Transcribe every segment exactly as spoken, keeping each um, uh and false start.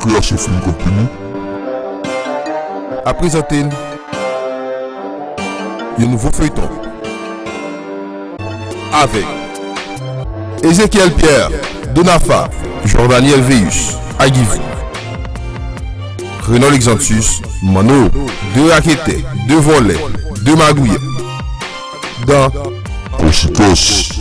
Kreyasyon Film Company ap prezante n yon nouvo feyton avèk Ezekiel Pierre, Donafa, Jordaniel Veus, Aguivy, Renol Exantus, Manno, de raketè, de vòlè, de magouyè. Dan Kòsikòs.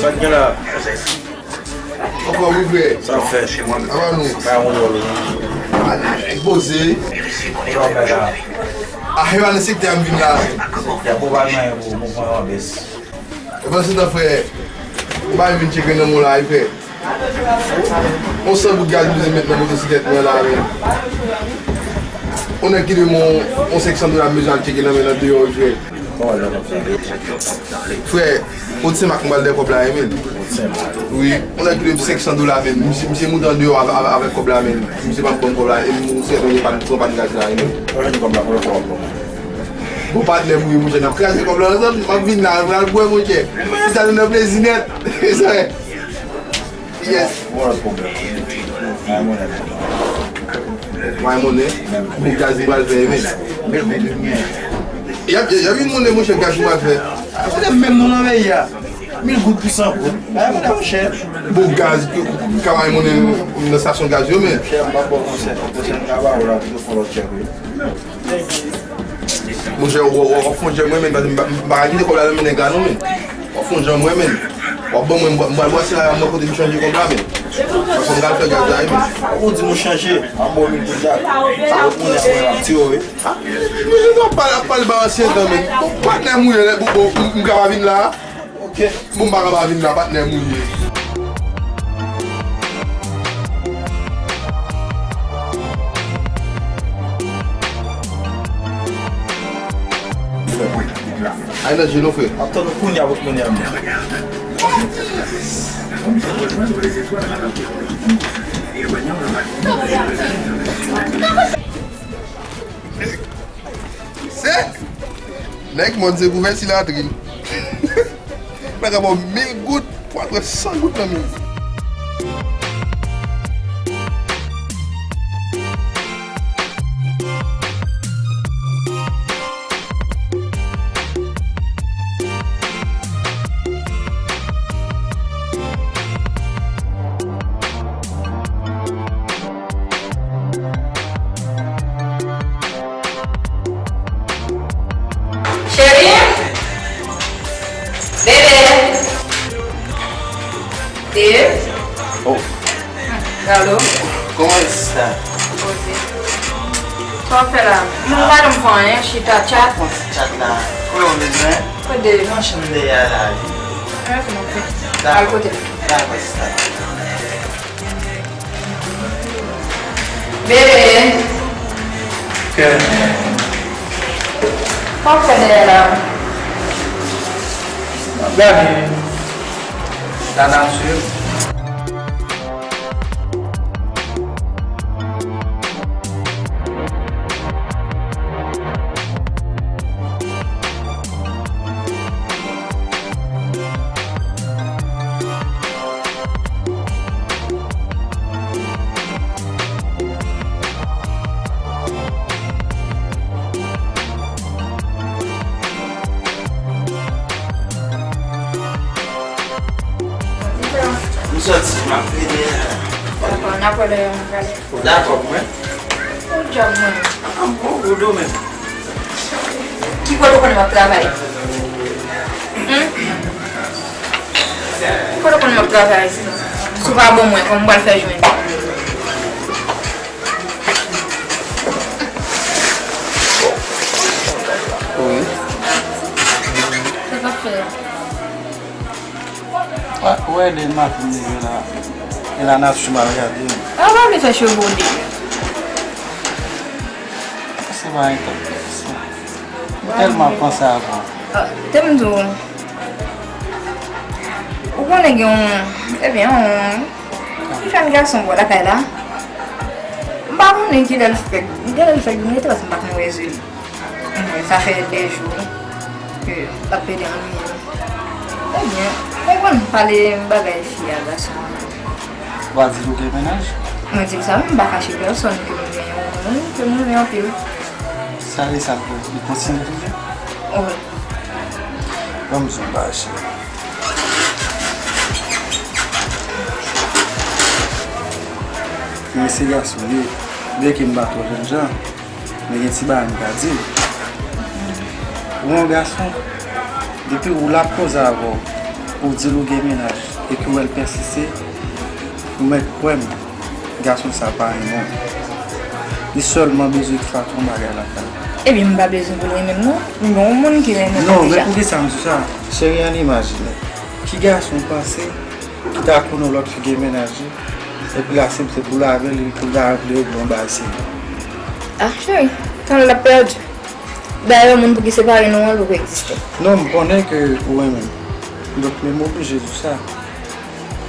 Sa k gen la? Anfòm wi frè. Sa w fè? Apa nou? Bay yon wòl ou. Ala nèg poze. Sa w fè la? A, e pa nan sektè a m vin la. Sektè a, pou w pa gen anyen pou mouvman an bès. E pandan se tan frè, ou pa vin tcheke nan men w la wi frè. On san goud gaz m bezwen met nan motosiklèt mwen la menm. On nèg ki dwe m on, on senk san dola m bezwen al tcheke nan men l andeyò wi frè. Frè, kot Senmak m pral dèyè kòb la wi men. Wi, on nèg ki dwe m senk san dola men. Misye, misye moute andeyò avè, avè, avèk kòb la men. Misye pa ban m kòb la, e m, misye pran pàn gaz la wi men. Bon, patnè m wi monchè, n ap kraze kòb la ansanm, m ap vin la, m pral bwè monchè. M pral nan plezi nèt. Yes. May monnen, pou gaz li pral fè men. Y ap, y ap vin monnen monchè, gaz li pral fè. A, se menm nou nan peyi a. Mil goud pou san goud. Ay, monnen chè. Bon, gaz, ka may monnen nan estasyon gaz yo men. Chè, m pa ba w konsèy. Konsèy m ka ba w la, pito fon lòt chèk wi. Monchè, w, w, w ap fè yon jan mwen menm, paske m pa, m pa ka kite kòb la nan men nèg la non men. W ap fè yon jan mwen menm. W ap ban mwen, m pral brase la, mwen kote m chanje kòb la men. Paske m pral fè gaz la wi men. Ou di nou chanje, m ap ba w mil goud la. Sa lòt moun ap mwen ap tire w wi. A, monchè, w ap pale, ap pale ba ansyen tan men. Bon, patnè m ou ye, bon, bon, m, m ka pa vin la. Ok. Bon, m pa ka pa vin la, patnè m ou ye. Ay nan je nou frè. M ap tann ou kounye a pou kounye a menm. Se nèg mòn se pou fè si latrin. Nèg ap ba w mil goud pou al pran san goud nan men. Cheri? Bebe? Bebe? Oh. Alo? Comment está? Poze. Sa w ap fè la? Mwen pa janm fè anyen, chita, tchat. Tchat la. Kote w bezwen? Kote? Nan chanm. M deyò la wi. Al kote? Dakò, sista. Bebe. Kè. Sa w ap fè dèyè la? M ap gade lanati. M sòti, m ap vini. Dakò, n ap wè lè yon bagay. Dakò, mwen. Bon djòb mwen. A, m bon, bon djòb mwen. Ki kote w konnen m ap travay? Hum? Ki kote w konnen m ap travay? Si w pa ban mwen, kòman m pral fè jwenn? Wi. Sa k ap fè? A, ou wè lè maten m leve la, e lanati mal gade m. A, w pa vle fè cheve w debyen. Se pa enpòtan sa. Tèlman panse avè w. Ah, te m di w, ou konnen gen yon, ebyen, yon, yon jèn gason bò lakay la. M pa konnen kilè l fèk, kilè l fèk vin rete, paske m pa konn wè zye l. Mwen, sa fè de jou ke l ap plede annuiye m. Ebyen, mwen konn pale bagay fi a, gason an. Ou pa di l ou gen mennaj? Mwen di l sa, wi, m pa kache pèsonn ke m gen yon moun ke m renmen anpil. Sa e sa, li kontinye toujou? Wi. Ban m di w bagay, cheri. Men se gason m ye, byenke m pa twò jènjan, men gen ti bagay m ka di w. Ou yon gason, depi ou l ap koze avè w, ou di l ou gen mennaj, epi w wè l pèsiste, ou mèt kwè m, gason sa pa renmen w. Li sèlman bezwen fè yon bagay lakay. Ebyen, m pa bezwen pou l renmen m, non. M gen yon moun ki renmen m deja. Non, men poukisa m di w sa? Cheri, ann imajine. Ki gason w panse ki ta konnen yon lòt fi gen mennaj li, epi l aksepte pou l avè l, epi l ta vle regle yon bagay serye? Ah, cheri, tan l ap pèdi. Dayè, moun pou ki separe nou an, li poko egziste. Non, m konnen ke ou renmen m. Donk, men m oblije di w sa.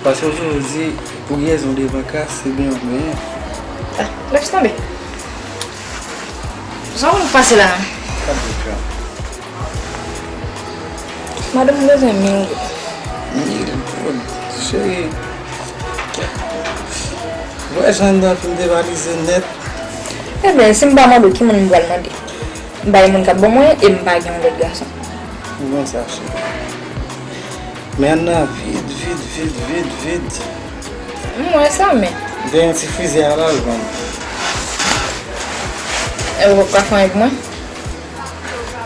Paske ou toujou di, pou rezon devan kras, se byen ou genyen. Ah, lèch tonbe. Sa w pase la menm? Gad de kran. Madanm bezwen mil goud. Mil goud? Cheri. Ou wè jan m nan fin devalize nèt. Ebyen, si m pa mande w, ki moun m pral mande? M pa gen moun k ap ban mwen, e m pa gen yon lòt gason. M konn sa, cheri. Men nan vid, vid, vid, vid, vid. M wè sa, men. Gen yon ti frizè a la, l vann. E ou pa fè anyen pou mwen?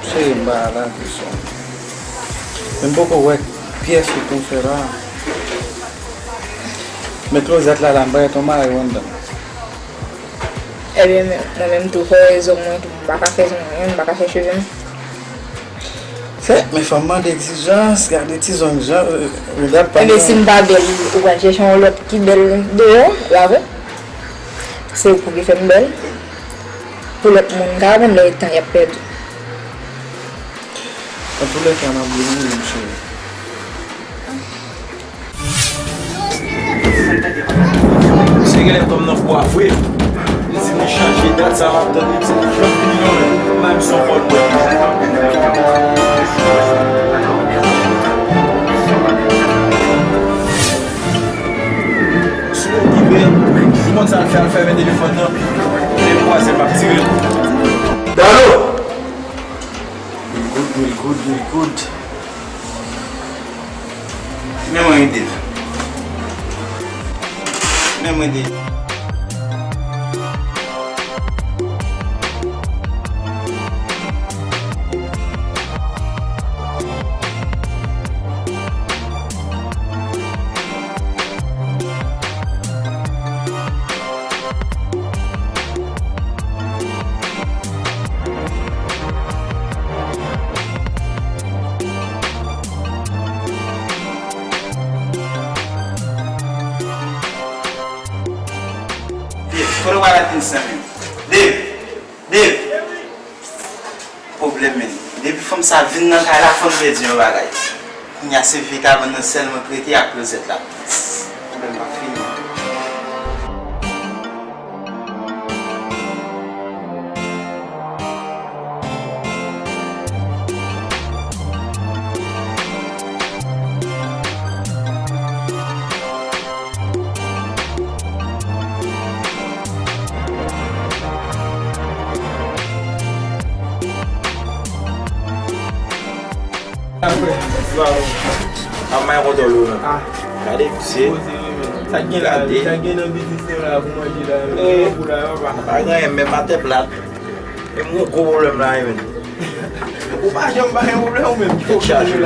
Cheri, m pa lage sou. Men m poko wè pyès ou pou fè la. Men klozèt la, la, m pa gen ton mari anndan. Ebyen, men, mwen menm tou, fò rezon mwen tou, m pa ka fè zong mwen, m pa ka fè cheve m. Fè, men fanm mande egzijans, gade ti zong jan, euh, regarde pa. Ebyen, si m pa bèl, ou pral chèche yon lòt ki bèl deyò, pa vre? Se ou pou ki fè m bèl. Pou lòt moun ka konn lè tan y ap pèdi. Antoulèka, m ap vin wi, m cheri. Se genlè fanm nan fou a vre. Li di li chanje, dat sa m ap tann li, m se jan fini non, men m se yon fòl mwen. Si w okipe, ou konn sa l fè, al fèmen telefòn nan, lè m kwaze l, m ap tire l. Dalo! Mil goud, mil goud, mil goud. Men mwen ede. Men mwen ede. Dave, kote w pral ak moun sa menm? Dave! Dave! Pwoblèm, men. Depi fanm sa vin nan kay la, fò n pèdi yon bagay. Kounye a, se vye kabann nan sèlman k rete ak klozèt la. Pwoblèm p ap fini. Apre. Ap may kontan lou la. Ah. Gade, misye. Poze wi, men. Sa k gen la, gade. Sa k gen nan biznis nou la pou manje la, men. Eh. Pou la, papa. Pa gen anyen, menm atè plat. E m gen gwo pwoblèm la, wi, men. Ou pa janm pa gen pwoblèm ou menm. Tèt chaje.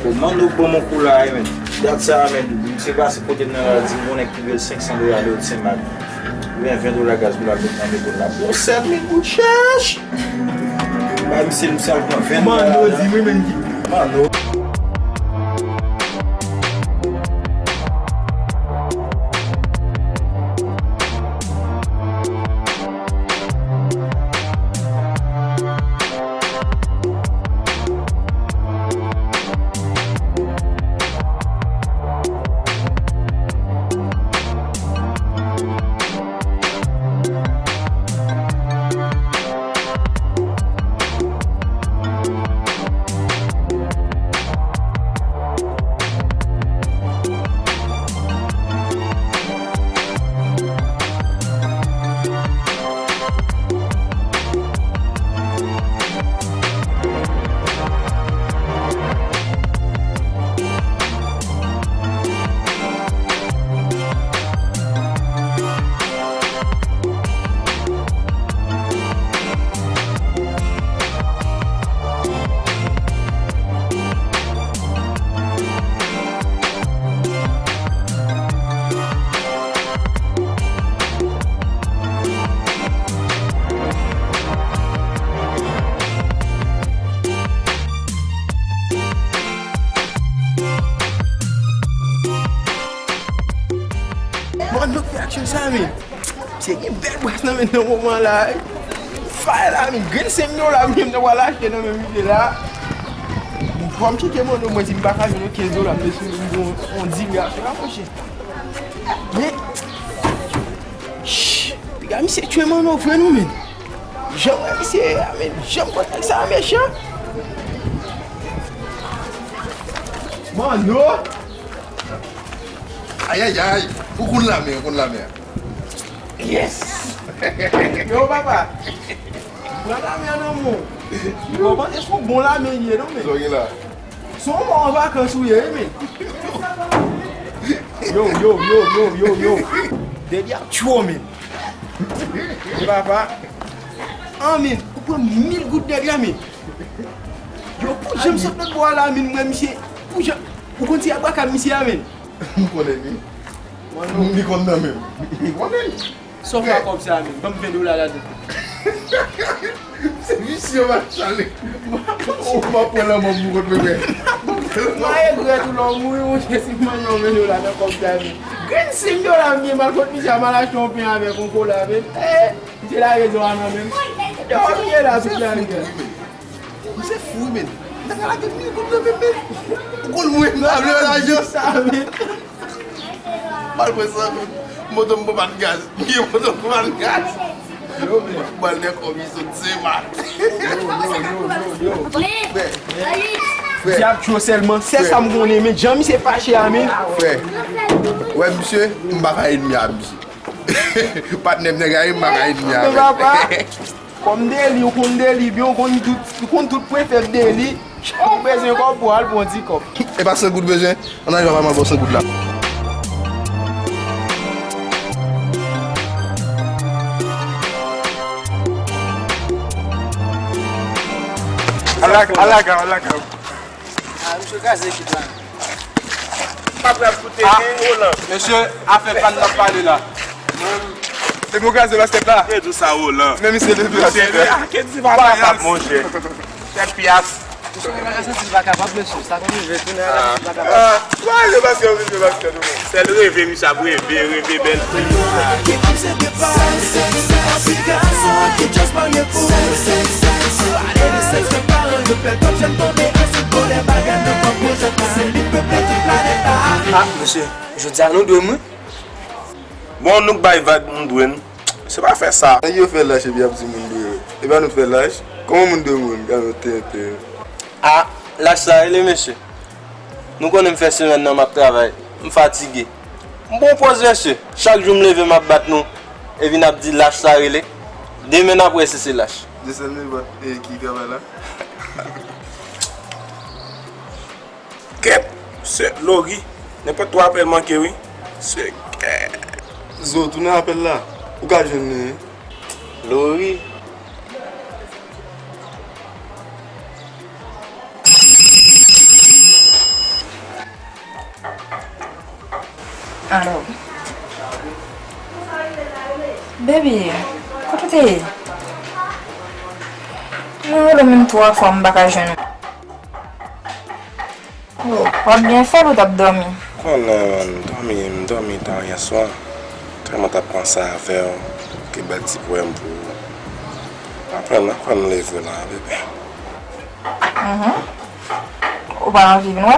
Ou mande w ban m yon kou la, wi, men. Dat sa, men, misye pase kote m nan la, di m gon nèg ki dwe l senk san dola de Senmak. Oubyen ven dola gaz pou l al met nan moto l la. Bon, sèt mil goud chèch! Bay misye, misye al pran ven dola. Manno di wi, men ki. Manno. Fè aksyon sa, men. Misye gen bèl bras nan men nan moman la. Fire la, men. Grenn senk dola, men, mwen pral achte nan men misye la. Bon, fò m tcheke manno mwen, si m pa ka jwenn yon kenz dola, m bezwen yon, yon diga. Fè aksyon. Men, shh, piga misye tchwe manno vre non, men. Jan m wè misye a, men, jan m konn nèg sa a mechan. Manno! Ayayay! Ou konn lame, ou konn lame. Yes! Yo, papa! Pran lame nan men w. Yo, panse se yon bon lame li ye, non, men. Sa w gen la? Se yon mò an vakans ou ye, wi, men. Yo, yo, yo, yo, yo, yo. Dèdye ap tchwe w, men. Wi, papa. An, men, ou pran mil goud dèdye, men. Yo, pou jan m sot lòt bò a la, men, mwen, misye, pou jan, ou konn ti abrakab misye a, men. M konnen li. Li konn nan men m. M konnen li. Sa w fè ak kòb sa a menm? Ban m ven dola ladan. Se visye, m ap chale. Ou m ap pran lanmò pou kont mwen, men. M a regrèt ou lè w mouri, monchè, si m ban w ven dola nan kòb sa a menm. Grenn senk dola m gen, m al kot misye a, m al achte yon pen avèk yon kola, men. Eh, misye la rezon an nan men m. Yo, misye la tout la rivyè. Ou se fou, men. Nèg la lage mil goud nan men m, men. Ou konn mwen, m pa vle lajan sa, men. Mal pran sa, men. Moto m pran pàn gaz. M gen moto m pran pàn gaz. Yo, men. Bal de kòb, sot se mat. Yo, yo, yo, yo, yo. Frè. Frè. Dyab cho sèlman. Se sa m konnen, men. Jan misye fache a, men. Frè. Wè, misye, m pa ka enmi a misye. Patnè m nèg a ye, m pa ka enmi a, men. Papa. Kòm Deli, ou konn Deli byen, ou konn tout, ou konn tout prefè Deli. Ou bezwen kòb pou al pran ti kòb. E pa san goud bezwen? Ann al, papa, m al ba w san goud la. Alaga, alaga, alaga. Ah, misye kraze ekip la. Pa pral koute, ah, men Roland. Mesye, afè pa n ap pale la. Depi w kraze baskèt la. Te di w sa, Roland. Men misye depi la. Misye, ah, ke di pa kapab, monchè. Tèt pyas. Misye, mwen santi l pa kapab, mesye. Sa konn rive, tounen a la, misye pa kapab. Ah, pa jwe baskèt, misye, baskèt, non. Sèl reve, misye ap reve, reve bèl fi. Ki kòmse de pa. Sèl, sèl, sèl, ti gason ki just marye pou. Sèl, sèl, sèl, sèl. Pale de sèks nan paran yo pè, pap janm tonbe ansent, vòlè bagay nan kòpòt, se li k peple tout planèt la. Ah, mesye, jodi a nou dwe m, wi. Bon, nou k bay vag, nou dwe n. Se pa fè sa. Nèg yo fè lach epi y ap di moun dwe yo. E pa nou fè lach. Kòman moun dwe moun? Gade yon tenten. Ah, lach sa rele, mesye. Nou konnen m fè semèn nan m ap travay. M fatige. M pran pòz, mesye. Chak jou m leve m ap bat nou. Epi n ap di lach sa rele. Demen n ap wè si se lach. Desann li, e ki travay la? Kèt, se Lori. Nenpòt twa apèl manke, wi. Se kèt. Zo, tounen apèl la. Ou ka jwenn li, wi. Lori. Alo. Baby, kote w te ye? Mwen rele w menm twa fwa, m pa ka jwenn ou. Oh, w ap byen fè l ou t ap dòmi? Konnen, man, m dòmi, m dòmi ta yè swa. Tèlman t ap panse avè w, ke bèl ti pwèm pou ou. Aprann, aprann leve la, bebe. Mhm. Ou pa anvi vin wè m?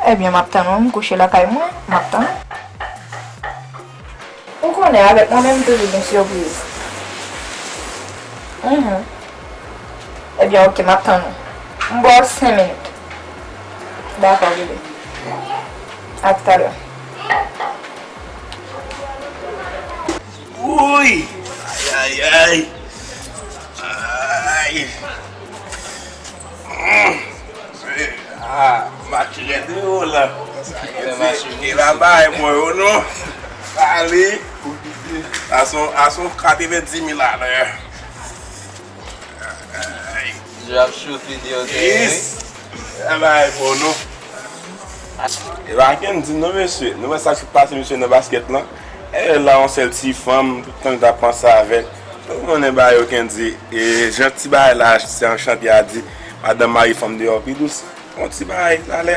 Ebyen, m ap tann ou, m kouche lakay mwen, m ap tann ou. Ou konnen, avèk mwen menm, toujou gen sipriz. Mhm. Ebyen, oke, m ap tann ou. M ba w senk minit. Dakò, bebe. A talè. Wouy! Ay, ay, ay! Ay! Ah, match rèd wi, Roland. E pa bay mwen yo non. Ale. Ason, ason katrevenndimil alè. Jè ap chofe deyò teren wi. E pa bay mwen non. E pa kenn di non mesye. Nou wè sa k sot pase mesye nan baskèt lan. E la yon sèl ti fanm, tout tan li t ap panse avè l. Ou konnen bagay yo kenn di, e jan ti bagay la, se an chante a di, madanm mare fanm deyò pi dous. Yon ti bagay, talè.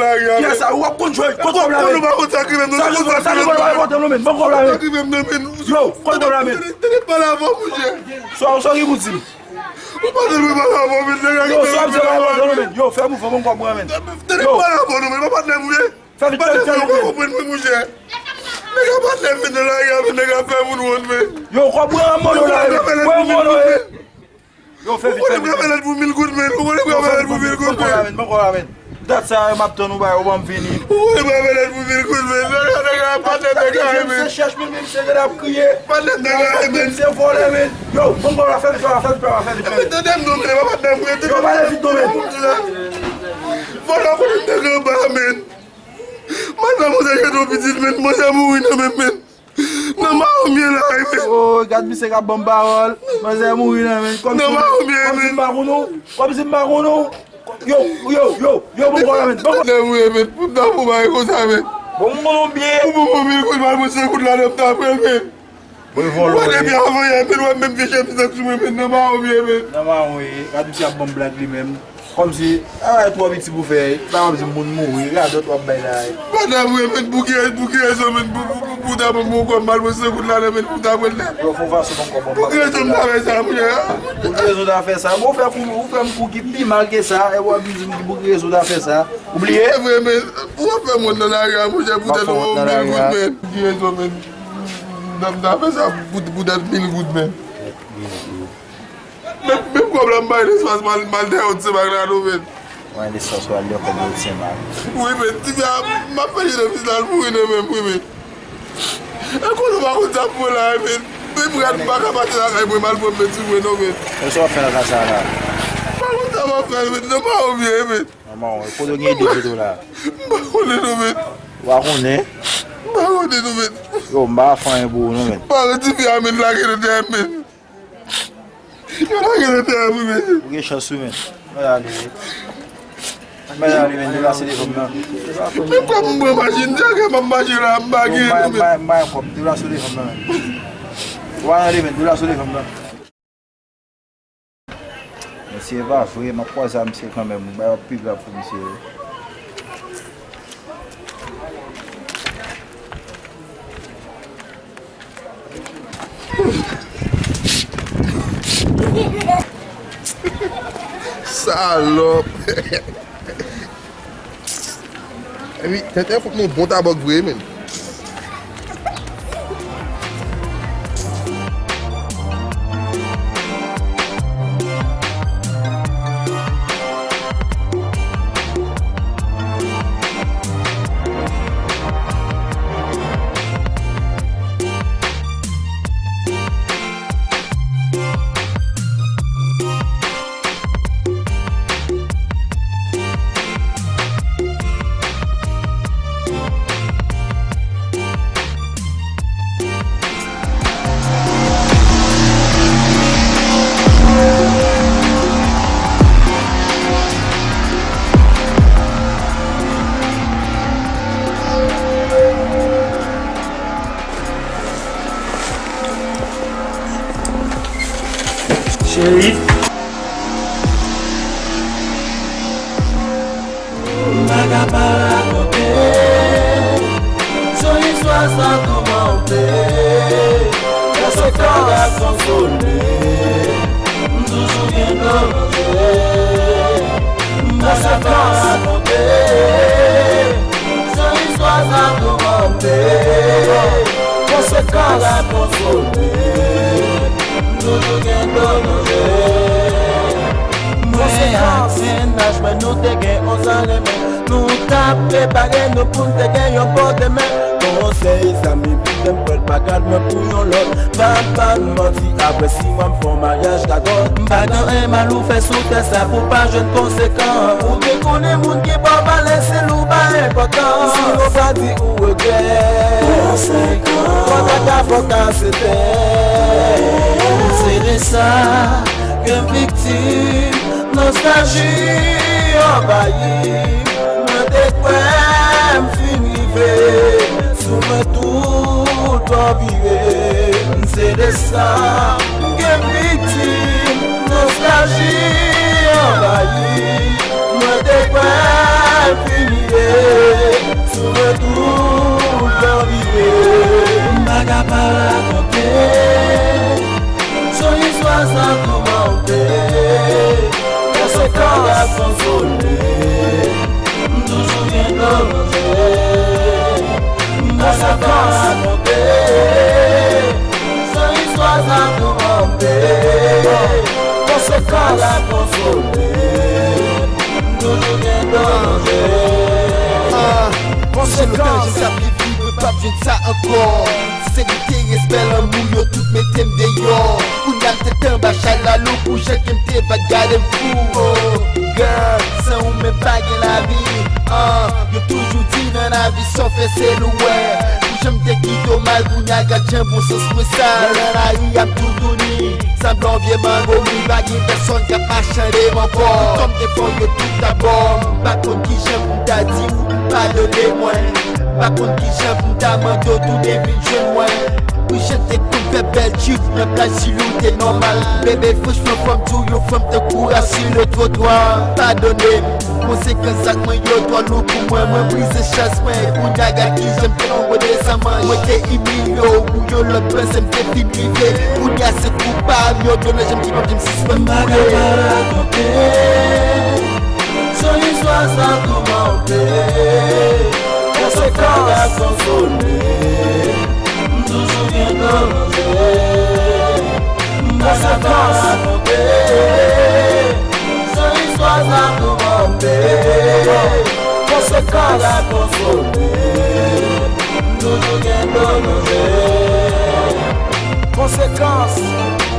lari a, men. Kiyès sa? Ou ap konn jwe, konn kòb la, men. Ou pa konn sa k rive m nan, sa ki konn pale kontan non, men. Ban kòb la, men. Sa k rive m nan, men. Yo, konn kòb la, men. Tande, tande, pale avè w, monchè. Sa, sa ki pou di m? Ou pa tande mwen pale avè w, men, nèg la ki... Yo, sa ap se pale kontan non, men. Yo, fè mouvman, ban m kòb mwen, men. Tande, pale avè w non, men, pa patnè m ou ye. Fè vit, fè vit, fè vit, men. Ou pa konprann mwen, monchè. Nèg ap patnè m, men, nan lari a, men, nèg ap fè moun wont, men. Yo, kòb mwen an mono la, men. Mwen mono, e. Yo, fè vit, fè vit. Ou konnen m ka fè lèt pou mil goud, men. Ou konnen m ka fè lèt pou mil goud, men. Ban kòb la, men. Dat sa yo, m ap tann ou, bay, ou ban m vini. Ou konnen m ka fè lèt pou mil goud, men. Nèg la, nèg la, patnè, nèg la, men. Se chèch, men, men, se gade ap kriye. Patnè, nèg la, men. Se vòlè, men. Yo, ban m kòb la, fè vit, fè vit, fè vit, fè vit, fè vit. Tande m non, men, pa patnè m, men. Yo, pale vit non, men. Vòlè, ou konnen m te gen anba, men. Madanm, manzè jete yon pitit, men. Manzè mouri nan men m, men. Nan mawon m ye la, wi, men. Oh, gad misye k ap ban m pawòl. Manzè mouri nan men. Kòmsi, nan mawon m ye, kòmsi men. M pa konn ou. Kòmsi m pa konn ou. Yo, yo, yo, yo, bon kòb la, men. Bon kòb. Lè m ye, men, pou m ta pou bagay konsa, men. Bon, m konn ou byen. Ou pou mwen mil goud, mal mwen sen goud la, nan m ta pran, men. Bon, vòlò. Ou wè depi avan yè, men, ou wè menm vye chemiz ak sou mwen, men, nan mawon m ye, men. Nan mawon ye. Gad misye ap ban m blag li menm. Kòmsi, a, twò piti pou fè, e. Sa w ap di moun mouri, radòt w ap bay la, e. Madanm, wi, men, pou ki, pou ki rezon, men, pou, pou, pou, pou ta ban m yon kòb mal mwen sen goud la, men, pou ta pran l la. Yo, fò fason ban m kòb mwen. Pou ki rezon m ta fè sa, monchè? Pou ki rezon w ta fè sa? Bon, ou fè kou, ou fè m kou ki pi mal ke sa, e w ap vin di m ki pou ki rezon w ta fè sa. Ou bliye? Se vre, men, ou ap fè m wont nan lari a, monchè, poutèt yon mil goud, men. Ki rezon, men? M ta, m ta fè sa pou, poutèt mil goud, men. Men, men kòb la, m bay lesans, m al, m al dèyè yon ti bag la, non, men. Mwen, lesans, w al dèyè kòb yon ti bag. Wi, men, ti fi a, m ap fè jenòm la, l mouri nan men m, wi, men. E konnen w pa konn sa pou mwen la, men. Men, m rad, m pa ka pase lakay mwen, m al pran men sou mwen, non, men. E sa w ap fè nan kay sa la? M pa konn sa m ap fè, men, non, pa oubyen, men. Manman w, kote w gen de dola? M pa konnen non, men. Ou pa konnen? M pa konnen non, men. Yo, m pa fè anyen pou ou non, men. Paran ti fi a, men, lage nan tè, men. Yo lage nan tè, wi, men. Ou gen chans, wi, men. Mwen ale, wi. Mwen ale, men, dola se de fanm nan. Men kòb m pran machin, djagè m ap mache la, m pa gen, men. Yo, m bay, m bay kòb, dola se de fanm nan, men. Ou pa ale, men, dola se de fanm nan. Mesye, e pa vre, m ap kwaze a misye kanmenm, m bay yon pib la pou misye wi. Salòp. Epi, tenten fòk nou bon tabòk vre, men. Cheri. M pa ka pa rakonte, se yon istwa sa toumante. Konsekans. Sa ka konsole, m toujou gen dlo nan je. M pa ka pa rakonte, se yon istwa sa toumante. Konsekans. Sa ka konsole, m toujou gen dlo nan je. Mwen ak mennaj mwen, nou te gen yon zan renmen. Nou t ap prepare nou pou n te gen yon bon demen. Konsèy zanmi m fè m kwè l pa gad mwen pou yon lòt. Pa ban m manti, apre sis mwa m fè yon maryaj gadòt. M pa gen anyen mal ou fè sou tè sa pou pa jwenn konsekan. Ou te konnen moun ki ba w valè, se l ou ba enpòtans. Si yo pa di ou regrèt, konsekan. Fòk ata fòk asepte. Se de sa ke m viktim. Nostalji anvayi m, mwen te kwè m fin rive, sou mwen tout bò vire. Se de sa m gen viktim, nostalji anvayi m, mwen te kwè m fin rive, sou mwen tout bò vire. M pa ka pa rakonte. Se yon istwa sa toumante. Konsekans. Sa ka konsole, m toujou gen dlo nan je. M pa ka pa rakonte, se yon istwa sa toumante. Konsekans. Sa ka konsole, m toujou gen dlo nan je. Konsekans. Mwen p ap jwenn sa ankò. Sinserite, respè, lanmou, yo tout mete m deyò. Kounye a m tèt anba chalalo pou jan ke m te va gade m fou. Oh, girl, san ou menm pa gen lavi. Ah, yo toujou di nan lavi sa w fè se l ou wè. Pou jan m te kite w mal, kounye a gad jan bon sans mwen sal. Nan lari a m toutouni. Sanble yon vye mango, wi, pa gen pèsonn k ap mache andevan kò. Tout kòm te fon yo tout abò. M pa konn kijan pou m ta di w padone mwen. M pa konn kijan pou m ta mande w tounen vin jwenn mwen. Wi, jan te konn fè bèl trip nan plaj Silou te nòmal. Bebe, franchman, fò m di w, yon fanm tankou w asou le twotwa. Padone m. Konsekans ak mwen yo twò lou pou mwen. Mwen brize chans mwen. Kounye a gad kijan m te tonbe desann manch. Mwen te imilye w pou yon lòt panse m te fin rive. Kounye a se kou pa m yo dlo nan je m ki p ap janm sispann koule. M pa ka pa rakonte, Jan istwa sa toumante, konsekans. Konsole, m toujou gen dlo nan je. M pa ka pa rakonte jan istwa sa toumante. Konsekans. Konsole, m toujou gen dlo nan je. Konsekans.